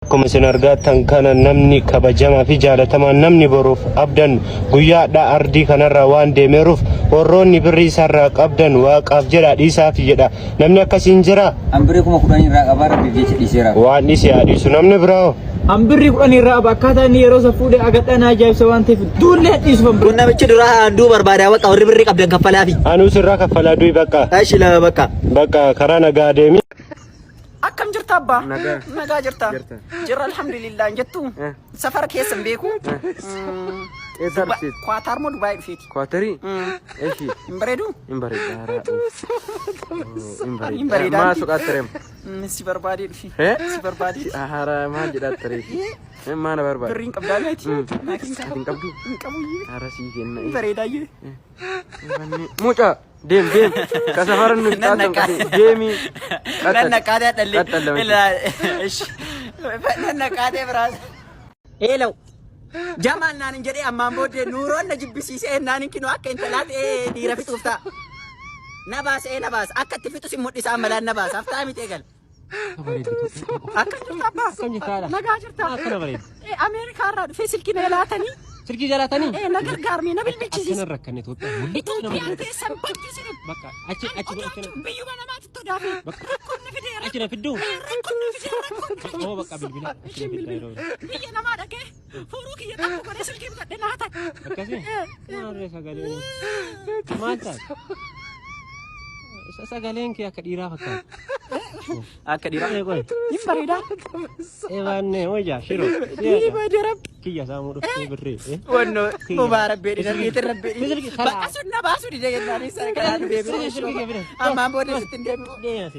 Akkuma isin argaattan kana namni kabajamaa fi jaalatamaan namni boruuf abdannu guyyaa hadhaa ardii kanarraa waan deemeeruuf warroonni birrii isarraa qabdan waaqaaf jedha dhiisaafi jedha. Namni akkasii hin jiraa? An birrii 10,000 irraa qabaa rabbiif jecha dhiiseera. Waan dhiise haa dhiisu. Namni biraa hoo? An birrii 10 irraa qaba akkaataa inni yeroo san fuudhe agadhaa na ajaa'ibsa waan ta'eef duullee dhiisuuf an Kun namichi duraa handuu barbaada bakka warri birrii qabdan kaffalaafi. Anuu sirraa kaffalaa du'i bakka. Eshi lama bakka. Bakka karaa nagaa deemi. Akkam jirta abbaa? Nagaa. Nagaa jirta? Jirta. Jirra alhamdulillah hin jettu? Eh. Safara keessa hin beeku. Eessa dhufteeti? Kwaataar moo Dubaay dhufeeti? Kwaatarii? Eshi. Hin bareedu? Hin bareeda. Haaraa. Hin bareeda. Hin bareeda. Maa soqaa tareem? Si barbaadee dhufe. Eh? Si barbaadee. Haaraa maal jedhaa taree? Maa na barbaade? Birriin qabdaa meeti? Naa kentaa. Ati hin qabdu? Hin qabu. Haaraa sii kenna. Hin bareedaayyee. Mucaa deem deem ka safara nuti Nan taatan naqaa. deemi. Nan naqaatee hadhallee. Qaxxal lama. Nan naqaatee biraas. Eelaw. Jamaal naan hin jedhee ammaan booddee nuuroon na jibbisiisee naan hin kinoo akka intalaa ta'ee dhiira fixuuf ta'a. Na baasa ee na baasa akka itti fixus hin mul'isaa malaan na baasa haftaa miti eegala. Akkam jirta abbaa? Akkam jirta haadha? Nagaa jirta? Akkana bareeda. Ameerikaa irraa dhufee silkii na laatanii Silkii jalaatanii? na gargaarmee na bilbilchisiise. Akkana rakkanne Itoophiyaa mul'atu nama Itoophiyaan keessan bakkisine. Bakka achi achi akkana Biyyuma namaatti todaafe. Bakka. Rakkoon na fidee achi na fidduu? rakkoon na fidee rakkoon. Oo bakka bilbila achi na fiddaa yeroo biraa. Biyya namaa dhaqee furuu kiyya xaphu godhee silkii bitadhe naa ta'e. Akkasii? Maarree sagaleen maal taate? Sagaleen kee akka dhiiraa fakkaata. Akka dhiiraa. Ee qoy. Hin bareedaa. Ebaannee wayyaa shiroo. Ni bareeda rabbi. Kiyya saamuu dhuftee birree. Wanno mubaarak beedhi darbiitiin rabbi. Silkii karaa. Bakka sun na baasuu dide jennaan isa kanaan deebi'u. Silkii kee fide. Ammaan booda sitti hin deebi'u. Deemasi.